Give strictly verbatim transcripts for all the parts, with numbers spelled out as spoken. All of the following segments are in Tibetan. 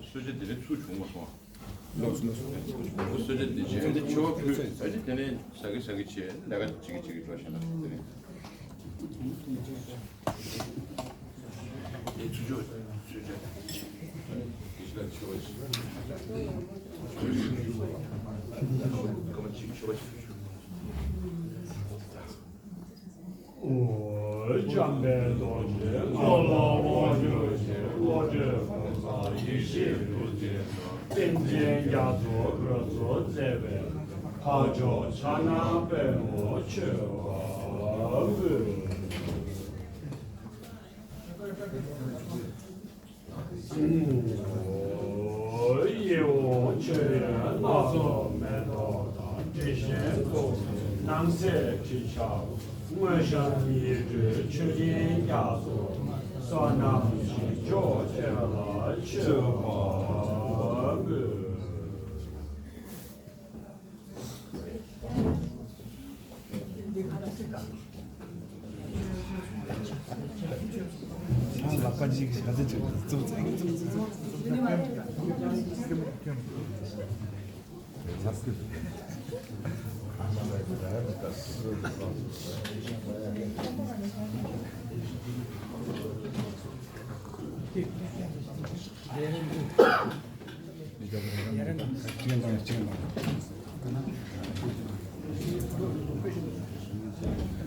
གསོལ་ཇ་དེ་རིང་ཚུར་བྱུང་མ་སོང་། ལགས་སོ་ལགས་སོ། གསོལ་ཇ་འདི་བྱས་ནས་མཆོད་པ་ཕུལ། ཨ་ནི་དེ་ནས་ཟ་གི་ཟ་གི་བྱས། ལས་ཀ་བྱེད་ཀྱི་བྱེད་ཀྱི་འགྲོ་བྱས་ན་དེ་རིང་། དེ་ཚུར་ཕྱོགས་གསོལ་ཇ། དགེ་བཤེས་ལགས་མཆོད་པ་བྱེད། སྐར་མ་གཅིག་མཆོད་པ་བྱེད། འཇམ་དཔལ་རྡོ་རྗེ་ངག་དབང་ཆོས་ཀྱི་བློ་གྲོས་ཕུན་ཚོགས་ཡེ་ཤེས་རྡོ་རྗེ། དཔལ་ཆེན་རྒྱ་མཚོ་རབ་རྫོགས་མཛད་པའི་འཕགས་མཆོག་ཕྱག་ན་པདྨོ་མཆོད་པར་འབུལ། ཡིད་འོང་མཆོད་ཡོན་སྣ་ཚོགས་མེ་ཏོག་དང་། དྲི་ཞིམ་ཏོག་ཙེ་རྣམ་སྲས་དྲི་ཆབ། དངོས་བཤམས་ཡིད་སྤྲུལ་མཆོད་སྦྱིན་རྒྱ་མཚོ། བསོད་ནམས་ཞིང་མཆོག་སྤྱོད་ལ་མཆོད་པར་འབུལ།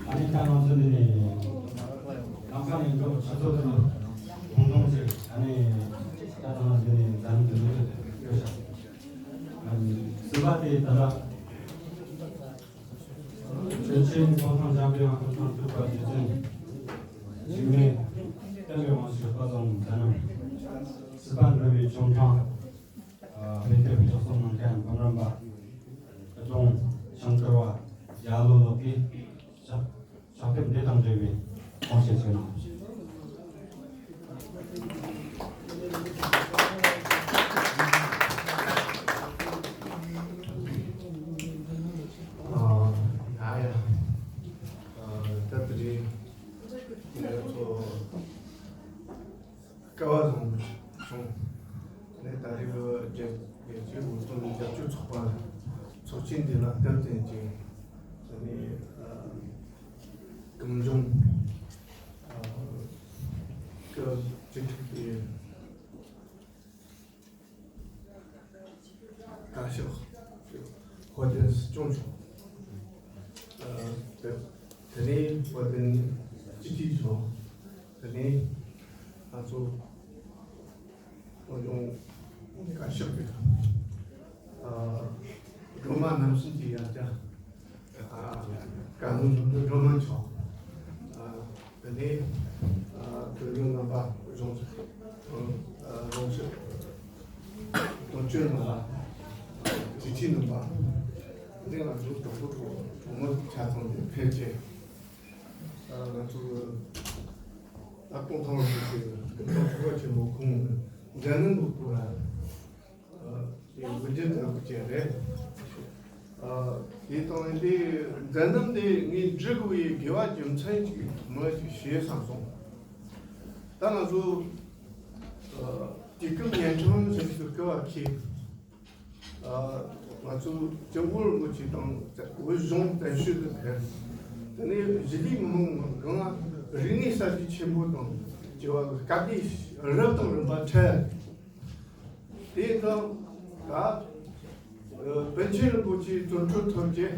ཨ་ནི་ད་ང་ཚོ་འདི་ནས་ལམ་ཁ་ནས་འགྲོ་ཆུ་ཚོད་དུ་ཁོང་ཁྲོམ་ཟེར། ཨ་ནི་ད་ང་ཚོ་འདི་ནས་འཛམ་གླིང་འདི་ལོ་ཡོད་ཤག་གསུམ་པ་དེ་ད་ལྟ་དྲིན་ཆེན་ཚོགས་ཁང་འཇམ་པའི་དབྱངས་ཁོ་ཚང་ཐུབ་པ་རྗེ་བཙུན་འཇིགས་མེད་བསྟན་པའི་དབང་ཕྱུག་དཔལ་བཟང་མཛད་རྣམ། སྲིད་པ་འགྲོ་བའི་ཆོ་འཕྲུལ། ཨ་བོད་སྐད་ཕྱོགས་གསུམ་ནང་བསྟན་འབུམ་རམས་པ་ཀླུ་སྒྲུང་ཞང་ཀྲོའུ་རྒྱ་ལོ་ལགས་ཀྱིས་ཕྱག་ཕྱག་དེབ་འདི་དང་འབྲེལ་བའི་དགོངས་བཞེས་ཞུ་གནང་། ཨ་ཡ། ཨ་ད་དེ་རིང་ང་ཚོ་སྐལ་བ་བཟང་པོ་བྱུང་། ནས་ད་རེས་ཀྱི་རྒྱལ་རྒྱལ་སྤྱིའི་བོད་དོན་རྒྱབ་སྐྱོར་ཚོགས་པ་ཚོགས་ཆེན་འདི་ལ་སྟབས་བསྟུན་གྱིས་ནས་ཨ་གངས་ལྗོངས་ཨ་སྐབས་བཅུ་དྲུག་པའི་བཀའ་ཤག་ཧོ་ཏེན་སྐྱོང་ཆོག་ཨ་དེ་ནས་ཧོ་ཏེན་སྤྱི་འཐུས་ཆོག་དེ་ནས་ང་ཚོ་ཨ་ཡོང་བཀའ་ཤག་གི་ཨ་སྒྲོལ་མ་རྣམ་གསུམ་གྱི་ཡང་བསྐྱར་ཨ་བཀའ་བློན་སྒྲོལ་མ་མཆོག་ཨ་དེ་ནས་ཨ་དོན་གྲུབ་རྣམ་པ་གཞུང་ཨ་གཞུང་ཞབས་དོན་གཅོད་རྣམ་པ་དྲི་ཁྲིད་རྣམ་པ་འདི་ང་ཚོ་གྲོགས་པོ་གྲོགས་མོ་ཆ་ཚང་ནས་ཕེབས་རྗེས། ང་ཚོ་ད་སྤོང་ཐང་རིན་པོ་ཆེ་སྤོང་ཐང་ཆོས་པ་ཆེན་པོ་ཁོང་མཛད་གནང་འདུག་པ་ལ་དེ་དགུ་བརྒྱ་དང་དགུ་བརྒྱ་རེད། དེ་དང་དེ་མཛད་རྣམ་དེ་ངས་འབྲི་དགོས་པའི་དགོས་པ་རྒྱུ་མཚན་ཅིག་མི་ཞིག་ཤེས་བསམ་སོང་། ད་ང་ཚོ་དུས་སྐབས་ཉན་ཐོས་ཟེར་དུས་སྐབས་ཁྱེད། ང་ཚོ་སྐྱབས་མགོན་རིན་པོ་ཆེ་དང་བོད་གཞུང་བཙན་བྱོལ་དུ་ཕེབས། དེ་ནས་གཞིས་ལུས་མི་མང་གང་ལ་རིག་གནས་གསར་བརྗེ་ཆེན་པོ་དང་བཅས་པ་སྐབས་དེ་རབ་དང་རིམ་པ་འཕྲད། དེ་དང་ད་པཎ་ཆེན་རིན་པོ་ཆེ་བཙོན་གྲོལ་ཐོབ་རྗེས།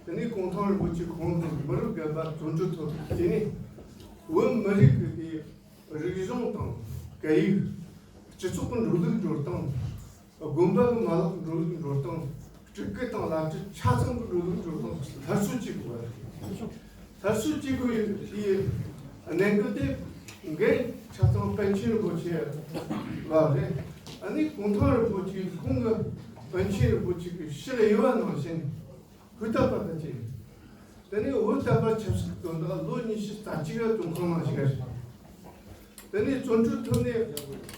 དེ་ནས་གུང་ཐང་རིན་པོ་ཆེ་ཁོང་དང་མི་རབས་རྒན་པ་བཙོན་གྲོལ་ཐོབ་རྗེས་ནས་བོད་མི་རིགས་ཀྱི་དེ། རིག་གཞུང་དང་སྐད་ཡིག་སྤྱི་ཚོགས་ཀྱི་འགྲོ་ལུགས་འགྲོ་སྟངས། དགོན་པ་གི་མ་ལག་འགྲོ་ལུགས་འགྲོ་སྟངས། སྤྲུལ་སྐུ་དང་བླ་སྤྲུལ་ཆ་ཚང་གི་འགྲོ་ལུགས་འགྲོ་སྟངས་སླར་གསོ་བྱེད་དགོས་པ་རེད། སླར་གསོ་བྱེད་དགོས་པའི་གནད་འགག་དེ་འགན་ཆ་ཚང་པཎ་ཆེན་རིན་པོ་ཆེ་ལ་རེད། ཨ་ནི་གུང་ཐང་རིན་པོ་ཆེ་ཁོང་གི་པཎ་ཆེན་རིན་པོ་ཆེ་གི་ཞལ་དབྱེ་བ་ནང་བཞིན་དབུས་དམ་པ་དང་བཅས། དེ་ནས་དབུས་དམ་པ་ཆབ་སྲིད་དོན་དག་ལོ་ཉི་ཤུ་རྩ་གཅིག་ལ་ཙོང་ཁ་ནང་བཞུགས་པ་རེད། དེ་ནས་བརྩོན་འགྲུས་ཐོབ་ནས་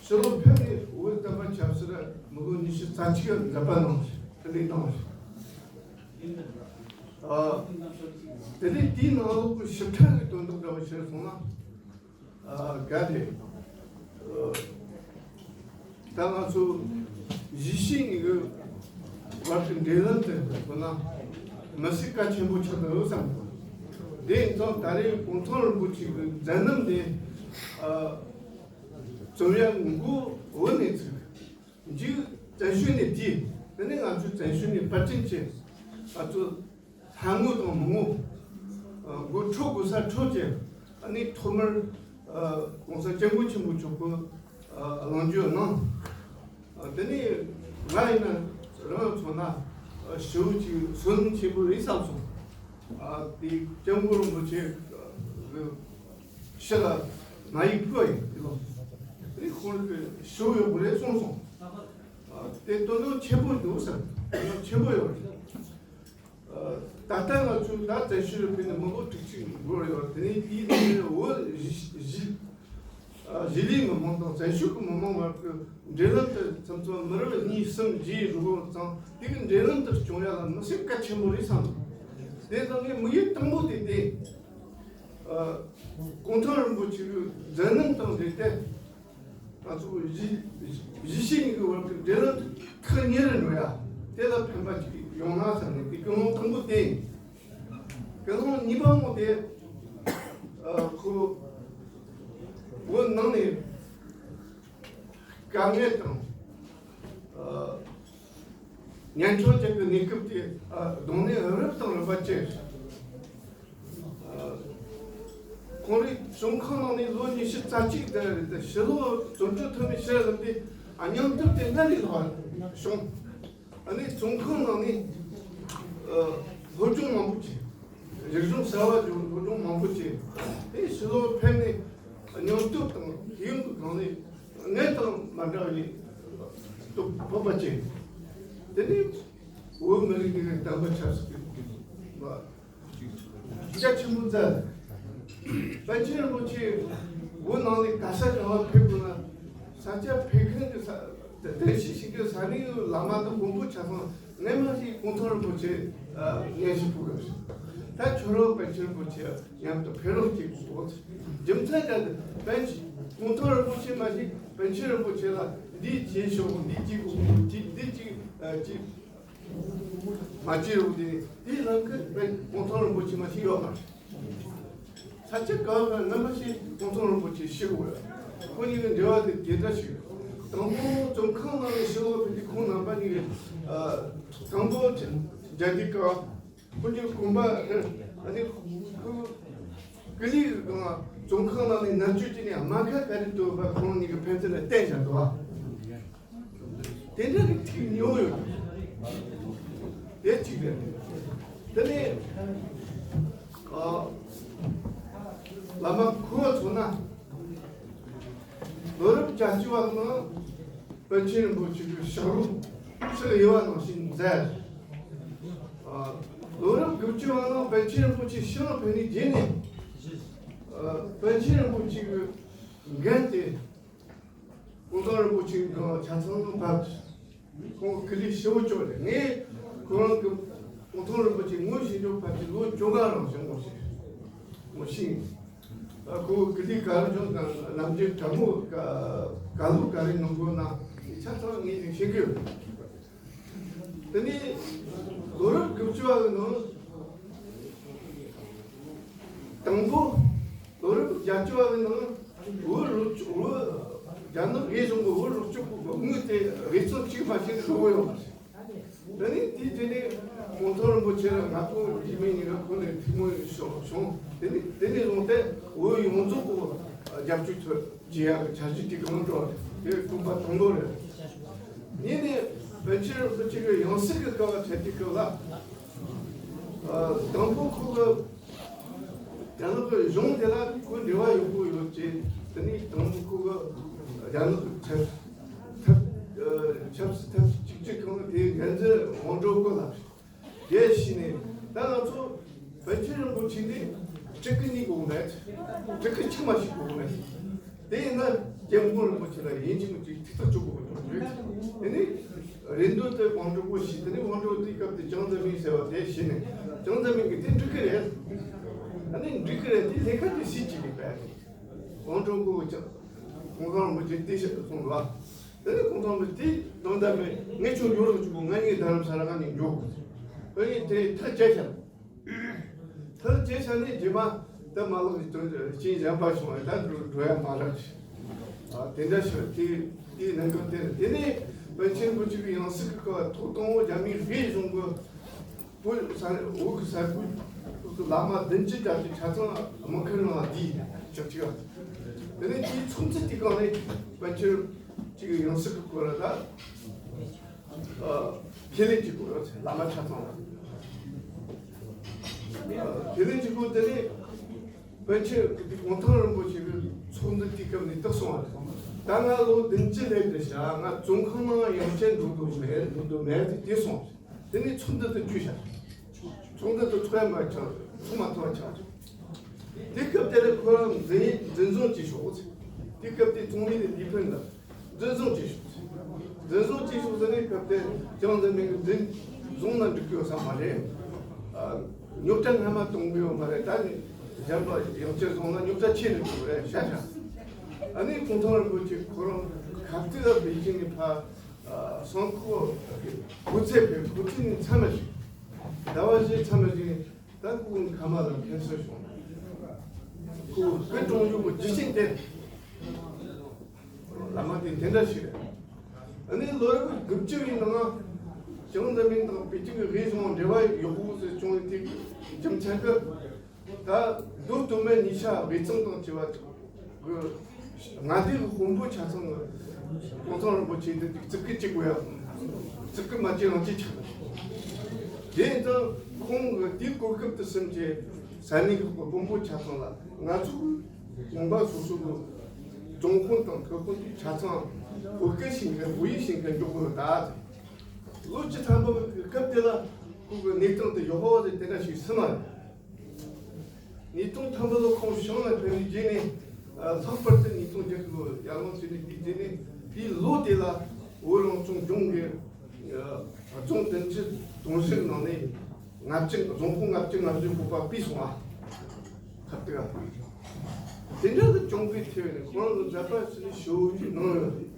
ཕྱི་ལོགས་ཕེབས་ནས་དབུས་དམ་པ་ཆབ་སྲིད་ལ་མི་ལོ་ཉི་ཤུ་རྩ་གཅིག་ལ་མཛད་པ་གནང་བ་ཞིག་དེ་འདྲའི་གནང་བ་ཞིག་ཨ། དེ་ནས་དེའི་ནང་ལོགས་ཀྱི་ཞིབ་ཕྲ་གི་དོན་དག་འདྲ་བ་ཞིག་སོང་ན། ཨ། གལ་ཏེ། ཨ། ད་ང་ཚོ་གཞིས་བྱེས་གཉིས་ཀྱི་བར་གྱི་འབྲེལ་ལམ་དེ་ཁོ་ན་མི་སྲིད་གལ་ཆེན་པོ་ཆགས་འདུག་བསམ་གི། དེ་ཡིན་ཙང་ད་རེས་གུང་ཐང་རིན་པོ་ཆེ་གི་མཛད་རྣམ་དེ། ཨ། རྩོམ་ཡག་མགོ་བོ་ནས་ཚུགས། མཇུག་བཙན་བྱོལ་ནས་བྲིས། དེ་ནས་ང་ཚོས་བཙན་བྱོལ་ནས་པར་སྐྲུན་བྱས། ང་ཚོ་ལྷ་ངོ་དང་མི་ངོ་། ཨ། མགོ་འཕྲོད་དགོས་ས་འཕྲོད་བྱས། ཨ་ནི་ཐོག་མར། ཨ། ༸གོང་ས་༸སྐྱབས་མགོན་ཆེན་པོ་མཆོག་གི། ཨ། གླེང་བརྗོད་གནང་། ཨ། དེ་ནས་ང་ཡིན་ན་རང་མཚོན་ན། ཨ། ཞེ་པོ་ཅིག་བསོད་ནམས་ཆེན་པོ་རེད་བསམ་སོང་། ཨ། དེ་སྐྱབས་མགོན་རིན་པོ་ཆེ་གི་ཞལ་ལ་མ་ཡིག་ཕུལ་བ་ཡིན། དེ་ལ་རེ་ཁོང་གི་ཞུ་ཡོད་པ་རེད་གསུངས་སོང་། ཨ། དེ་དོན་དག་ཆེན་པོ་འདུག་ཟེར། དོན་དག་ཆེན་པོ་ཡོད་རེད། ཨ། ད་ལྟ་ང་ཚོས་ད་བཙན་བྱོལ་ཕེབས་ནས་མི་ལོ་དྲུག་ཅུ་འགོར་ཡོད། དེ་ནས་དེའི་ནང་ནས་བོད་གཞིས་གཞིས་ཨ། གཞིས་ལུས་མི་མང་དང་བཙན་བྱོལ་གྱི་མི་མང་བར་གྱི་འབྲེལ་ལམ་དེ་མཚམས་མཚམས་མི་རབས་གཉིས་གསུམ་བཞི་རུ་བོ་ཙང་དེ་གི་འབྲེལ་ལམ་དེ་སྐྱོང་ཡ་ལ་མི་སེམས་གལ་ཆེན་པོ་རེད་བསམ། དེ་དང་ངས་དམིགས་ཡུལ་དང་པོ་དེ་དེ། ཨ། གུང་ཐང་རིན་པོ་ཆེ་གི་མཛད་རྣམ་དང་འབྲེལ་ཏེ། ང་ཚོ་གཞིས་གཞིས་བྱེས་གཉིས་ཀྱི་བར་གྱི་འབྲེལ་ལམ་ཁག་ཉེ་རུ་འགྲོ་ཡ། དེ་ལ་ཕན་པ་ཅིག་ཡོང་ན་བསམ་ནས་དེ་ཀུན་སློང་དང་པོ་དེ་ཡིན། ཀུན་སློང་གཉིས་པ་ངོ་དེ། ཨ། ཁོ་བོད་ནང་ནས་དཀའ་ངལ་དང་། ཨ། ཉམ་ཆུང་ཅན་གྱི་གནས་སྐབས་དེ། ཨ། གདོང་ནས་རབ་དང་རིམ་པ་བྱས། ཨ། ཁོང་རང་ཙོང་ཁ་ནང་ནས་ལོ་ཉི་ཤུ་རྩ་གཅིག་དེ་རེད་དེ། ཕྱི་ལོགས་བརྩོན་འགྲུས་ཐོན་ནས་ཕྱིར་ལམ་དེ་སྙིང་སྟོབས་དེ་སྔར་ལས་ལྷག་བྱུང་། ཨ་ནི་ཙོང་ཁ་ནང་ནས། ཨ། སློབ་སྦྱོང་མང་པོ་བྱས། རིག་གཞུང་གསར་བ་སྦྱོང་། སློབ་སྦྱོང་མང་པོ་བྱས། དེ་ཕྱི་ལོགས་ཕེབས་ནས་སྙིང་སྟོབས་དང་ཤེས་ཡོན་གྱི་སྒང་ནས་སྔར་དང་མ་འདྲ་བའི་སྟོབས་འཕེལ་བ་བྱས། དེ་ནས་བོད་མི་རིགས་ཀྱི་དམ་པ་ཆབ་སྲིད་ཀྱི་རྒྱ་ཆེན་པོ་མཛད། པཎ་ཆེན་རིན་པོ་ཆེ་བོད་ནང་ནས་ག་ས་གང་ལ་ཕེབས་དགོས་ན། ས་ཆ་ཕེབས་མཁན་གྱི་ས། བདེ་སྐྱིད་ཞིག་གི་ས་གནས་བླ་མ་དང་དཔོན་པོ་ཆ་ཚང་སྔོན་མ་ཞིག་གུང་ཐང་རིན་པོ་ཆེ། ཨ། སྙན་ཞུ་ཕུལ་དགོས། ད་ཁྱོད་རང་པཎ་ཆེན་རིན་པོ་ཆེ་མཉམ་དུ་ཕེབས་རོགས་གྱིས་གསུངས། རྒྱུ་མཚན་ག་དེ། པཎ་ཆེན་གུང་ཐང་རིན་པོ་ཆེ་མ་ཞིག་པཎ་ཆེན་རིན་པོ་ཆེ་ལ་འདི་བྱེད་ཤོག་འདི་བྱེད་དགོས། འདི་འདི་བྱེད། ཨ། བྱེད། མ་བྱེད་རུང་དེ་དེའི་ནང་གི་པཎ་གུང་ཐང་རིན་པོ་ཆེ་མ་ཞིག་ཡོད་མ་རེད། ས་ཆ་གང་ག་ནང་མ་ཞིག་གུང་ཐང་རིན་པོ་ཆེ་ཤི་དགོས། ཁོང་གཉིས་ཀྱི་འབྲེལ་བ་དེ་དེ་འདྲ་ཞིག་ཡོད། དང་པོ་ཙོང་ཁ་ནང་ནས་ཕྱི་ལོགས་ཕེབས་དུས་ཁོང་རྣམ་པ་གཉིས་ཀྱི། ཨ། དང་པོ་རྒྱ་དེ་ག་ཁོང་གི་དགོན་པ། ཨ་ནི་ཁོ་ཀི་ལི་གི་སྒང་ཙོང་ཁ་ནང་ནས་མནར་གཅོད་བྱས་ནས་རྨ་ཁ་ག་རེ་འདུག་པ་ཁོང་གཉིས་ཀྱི་ཕན་ཚུན་ལ་བསྟན་བཞག་འདུག་པ། དེ་འདྲ་གི་ཐིག་ཉོ་ཡོད། དེ་གཅིག་རེད། དེ་ནས། ཨ། བླ་མ་ཁོ་བ་མཚོན་ན། ལོ་རབས་བརྒྱད་ཅུ་བ་ནང་པཎ་ཆེན་རིན་པོ་ཆེ་གི་ཞབས་རོམ་ཕྱག་དབྱེ་བ་ནང་བཞིན་མཛད། ཨ། ལོ་རབས་དགུ་བཅུ་བ་ནང་པཎ་ཆེན་རིན་པོ་ཆེ་ཕྱི་ལ་ཕེབས་ནས་རྗེས་ནས། ཨ། པཎ་ཆེན་རིན་པོ་ཆེ་གི་འགན་དེ། གུང་ཐང་རིན་པོ་ཆེ་གི་ཆ་ཚང་ལ་བབས། ཁོང་ཀི་ལི་ཞེ་པོ་ཅིག་རེད། ངས་ཁོ་རང་གི་གུང་ཐང་རིན་པོ་ཆེ་ངོ་ཤེས་རྒྱུ་ཕལ་ཆེར་ལོ་བཅོ་ལྔ་རང་བྱུང་ངོ་ཤེས། ངོ་ཤེས། ཨ། ཁོ་ཀི་ལི་ག་རེ་བྱུང་དང་ལམ་རྒྱུད་གྲ་མོ་ག་ག་ལུགས་ག་རེ་གནང་དགོས་ན་ཆ་ཚང་ངས་ཤེས་ཀྱི་ཡོད། དེ་ནས་ལོ་རབས་དགུ་བཅུ་བ་གི་ནང་དང་པོ། ལོ་རབས་བརྒྱད་ཅུ་བ་གི་ནང་བོད་རོགས་སྐྱོར། བོད་རྒྱ་ནག་གིས་བཟུང་གི་བོད་རོགས་སྐྱོར་གི་དངུལ་དེ་དབུས་གཙང་གཅིག་མ་ཞིག་ཤོར་ཡོད་པ་རེད། དེ་ནས་དེའི་རྗེས་ནས་གུང་ཐང་རིན་པོ་ཆེ་ལ་ང་ཚོ་འཇིགས་མེད་གཉིས་ཀ་ཁོ་ནས་ཐུགས་སྨོན་ཞུ་བྱུང་། དེ་ནས་དེ་ནས་བཟུང་སྟེ་བོད་ཡོངས་རྫོགས་ཀྱི་རྒྱབ་སྐྱོར་ཐོབ་ཅི་ཡག་གི་འཆར་གཞི་དེ་གང་འགྲོ་དེ་སྐུ་པ་དང་པོ་རེད། ཡིན་ནའི་པཎ་ཆེན་རིན་པོ་ཆེ་གི་ཡང་སྲིད་ཀྱི་སྐབས་ལ་འཆར་དུས་སྐབས་ལ། ཨ། དང་པོ་ཁོ་གི་རྒྱ་ནག་གི་གཞུང་དེ་ལ་ཁོ་འབྲེལ་བ་ཡོད་པོ་ཡོད་ཅེས། དེ་ནས་དང་པོ་ཁོ་གི་རྒྱ་ནག་གི་ཚབ་ཚབ་ ཆབ་སྲིད་ཐབས་ཇུས་གཅིག་གྱུར་ཁང་དེའི་འགན་འཛིན་དབང་འགྲོ་སྐོར་ལ་རྒྱལ་ཞིག་ནས། ད་ང་ཚོ་བན་ཆེན་རིན་པོ་ཆེ་འདི་སྤྲུལ་སྐུ་གཉིས་དགོས་མེད། སྤྲུལ་སྐུ་གཅིག་མ་ཞིག་དགོས་མེད། དེ་ཡིན་ན་སྐྱབས་མགོན་རིན་པོ་ཆེ་ལ་ཡིན་གཅིག་མིན་གཅིག་ཐུགས་ཐག་གཅོད་དགོས་པ་ཅིག་རེད། དེ་ནི་རེ་འདུན་དེ་དབང་འགྲོ་སྐོར་ཞིག་དེ་ནི་དབང་འགྲོ་དེའི་སྐབས་དེ་ཅང་ཙེ་མིན་ཟེར་བ་དེ་ཞིག་ནས། ཅང་ཙེ་མིན་གྱི་དེ་འགྲིག་གི་རེད། ཨ་ནི་འགྲིག་གི་རེད། དེ་ལས་ཀ་དེ་སྲིད་ཅིག་གི་པས། ཁོང་ཁྲོ་དགོས་ཀྱང་ཁོང་ཚང་མི་བྱེད་དེ་ཞིག་ཏུ་སོང་བ། དེ་ནས་ཁོང་ཚང་མི་དེ་དོན་དམ་པའི་ངས་ཁྱོད་འགྱོ་རོགས་བྱེད་དགོས། ང་གཉིས་རྡ་རམ་ས་ལ་ང་གཉིས་འགྱོ་དགོས། ཁོ་གཉིས་དེ་ཐག་བཅད་བཞག་ཐག་བཅད་བཞག་ནས་རྗེས་མ་ད་མ་ལག་གི་དོན་རྐྱེན་གཞན་པ་བྱུང་བས་ད་འགྲོ་འགྲོ་ཡ་མ་རག་ཞིག་ཨ་དེ་འདྲ་ཞིག་དེ་དེའི་གནད་འགག་དེ་རེད། དེ་ནས་པཎ་ཆེན་རིན་པོ་ཆེ་གི་ཡང་སྲིད་ཀྱི་སྐབས་ཐོག་དང་པོ་རྒྱ་མིའི་དབུས་གཞུང་གི་བོད་ས་འོག་གི་ས་ཁུལ་དུ་བླ་མ་བདུན་ཅུ་གྱ་བརྒྱད་ཆ་ཚང་དམག་ཁུལ་ནང་བསྡུས་ཆགས་ཆགས། དེ་ནས་དེའི་ཚོགས་འདུ་དེ་སྒང་ནས་པཎ་ཆེན་གཅིག་གི་ཡང་སྲིད་ཀྱི་སྐོར་ལ་ད་ཁས་ལེན་གྱི་སྐོར་བླ་མ་ཆ་ཚང་ལ་ཁས་ལེན་གྱི་སྐོར། དེ་ནས་པཎ་ཆེན་གྱི་གུང་ཐང་རིན་པོ་ཆེ་གི་ཚོགས་འདུ་དེའི་སྐབས་ནས་བཏགས་སོང་བ་རེད། ད་ང་ལོ་བདུན་ཅུ་སླེབས་ཏེ་བཞག་ང་བཙོན་ཁང་ནང་ཡང་བསྐྱར་འགྲོ་འདོད་མེད། འགྲོ་འདོད་མེད་ཟེར་དེ་སོང་། དེ་ནས་ཚོགས་འདུ་དེ་བཅོས་བཞག་ཚོགས་འདུ་དེ་ཚོགས་ཡ་མ་ཆགས། ཚོགས་མ་ཐུབ་པ་ཆགས། དེ་སྐབས་དེ་ལ་ཁོ་རང་འཛིན་འཛིན་བཟུང་བྱས་ཤོག་དེ་སྐབས་དེ་ཚོགས་མི་དེ་ལི་ཕུན་ལ་འཛིན་བཟུང་བྱས་ཤོག་འཛིན་བཟུང་བྱས་ཤོག་ཟེར་ནས་སྐབས་དེ་ཅང་ཙེ་མིན་གྱིས་འཛིན་བཟུང་ན་འགྲིག་གི་ཡོད་ས་མ་རེད། ཨ། རྙོག་དྲ་སྔ་མ་གཏོང་གི་ཡོད་མ་རེད། ད་ནི་གཞན་པ་ཡང་བསྐྱར་བཟུང་ན་རྙོག་དྲ་ཆེ་རུ་འགྲོ་རེད་ཤ་ཤ། ཨ་ནི་གུང་ཐང་རིན་པོ་ཆེ་ཁོ་རང་ཁ་གཏད་ལ་བེད་ཀྱི་ནི་ཕ། ཨ། སང་ཁོ་གོ་ཚད་པའི་གོ་ཚད་ནི་མཚམས་མ་ཞིག་ཟླ་བ་བཞི་མཚམས་མ་ཞིག་ནི་ད་ཁོ་ཁ་མ་ལ་ཕན་སོས་བྱུང་། ཁོ་སྐུ་གྲོངས་རྒྱུ་གོ་ཇི་བཞིན་ཏེ། བླ་མ་དེ་དེ་འདྲ་ཞིག་རེད། ཨ་ནི་ལོ་རབས་དགུ་བཅུ་བའི་ནང་ཅང་ཙེ་མིན་དང་པེ་ཅིང་གི་དབུས་གཞུང་འབྲེལ་བ་ཡག་པོ་ཞིག་བྱུང་བའི་དེ་རྒྱུ་མཚན་གྱིས་ད་མདོ་སྟོད་སྨད་གཉིས་ཆ་དབུས་གཙང་དང་བཅས་པ་གི་མངའ་སྡེ་གི་དཔོན་པོ་ཆ་ཚང་གི་གུང་ཐང་རིན་པོ་ཆེ་དེ་རྩིབ་ཀི་གཅིག་དགོས་ཡ། རྩིབ་ཀི་མ་གཅིག་རང་གཅིག་ཆགས། དེ་ཡིན་ཙང་ཁོང་གི་དེའི་གོ་སྐབས་དེ་བསམ་གྱི་ས་གནས་ཀྱི་དཔོན་པོ་ཆ་ཚང་ལ་ང་ཚོ་གི་ལུང་པ་སོ་སོ་གི་རྫོང་དཔོན་དང་ཁུལ་དཔོན་དེ་ཆ་ཚང་བོད་སྐད་ཤེས་མཁན་བོད་ཡིག་ཤེས་མཁན་འཇོག་དགོས་ད། ལོ་བཅུ་ཐམ་པ་གི་སྐབས་དེ་ལ་ཁོ་གི་གནས་སྟངས་དེ་ཡག་པོ་ཟིག་དེ་འདྲ་ཞིག་སྲིད་མ་རེད། ཉིས་སྟོང་ཐམ་པ་ལོ་ཁོང་ཞང་ལ་ཕེབས་པའི་རྗེས་ནས་ལྷག་པར་དུ་ཉིས་སྟོང་བརྒྱད་ལོ་ཡར་ལངས་བྱས་ནས་དེའི་རྗེས་ནས་དེའི་ལོ་དེ་ལ་བོད་རང་སྐྱོང་ལྗོངས་ཀྱི་རྫོང་བདུན་ཅུ་དོན་བཞིའི་ནང་ནས་ལྔ་བཅུ་རྫོང་ཁོངས་ལྔ་བཅུ་ང་བཞི་སྤོབས་པ་སྤོས་སོང་བ། ཁ་བཏགས། དེ་འདྲ་དུ་གྱོང་གུད་ཐེབས་ནས་ཁོ་རང་ཚོ་མཛད་པ་ཕྱི་ནས་ཞུ་རྒྱུ་གནང་ཡོད་རེད།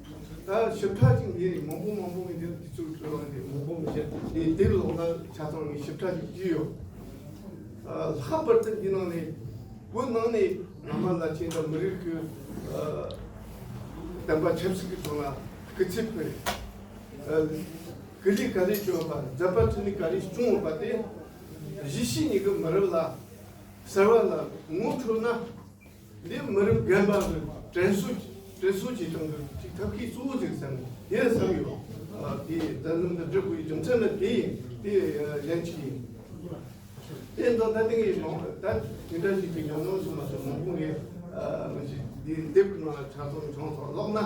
ད་ཞིབ་ཕྲ་ཅིག་འདི་རིགས་མང་པོ་མང་པོ་མི་འདུག་དེ་ཚོའི་ཁྲོད་ནས་འདི་མང་པོ་མི་བཤད་དེ་དེབ་ཀློག་ན་ཆ་ཚང་ངས་ཞིབ་ཕྲ་ཅིག་བྲིས་ཡོད། ལྷག་པར་དུ་འདི་ནང་ནས་བོད་ནང་ནས་བླ་མ་བླ་ཆེན་དང་མི་རིགས་ཀྱི་བསྟན་པ་ཆབ་སྲིད་ཀྱི་ཐོག་ལ་སྐུ་ཚེ་ཕུལ། སྐུ་ལས་ག་རེ་བྱུང་བ་མཛད་པ་ཕྱི་ནས་ག་རེ་བྱུང་བ་དེ་གཞིས་བྱེས་གཉིས་ཀྱི་མི་རབས་ལ་གསར་བ་ལ་ངོ་འཕྲོད་ན། འདི་མི་རབས་རྒན་པ་གི་དྲན་གསོ་དྲན་གསོ་བྱེད་སྟངས་ཀྱི་ཅིག་ཐབས་ཤེས་གཙོ་བོ་ཅིག་བསམ་ཡོད་བསམ་ཡོད། དེ་འཛམ་གླིང་དུ་འགྲིག་དགོས་རྒྱུ་མཚན་ནི་དེ་ཡིན། དེ་གཞན་ཅིག་ཡིན། དེ་འདྲ་ད་དེ་ངས་མང་ད་དེ་འདྲ་ཞིག་གི་ཉམས་མྱོང་ཞིག་མ་སོང་མང་པོ་ངས་མི་ཞིག་འདི་དེབ་ནང་ཆ་ཚང་བྱུང་སོང་ཀློག་ན་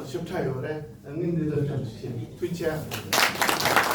ཞིབ་ཕྲ་ཡོད་རེད། ངས་འདི་ལ་ཐུགས་རྗེ་ཆེ།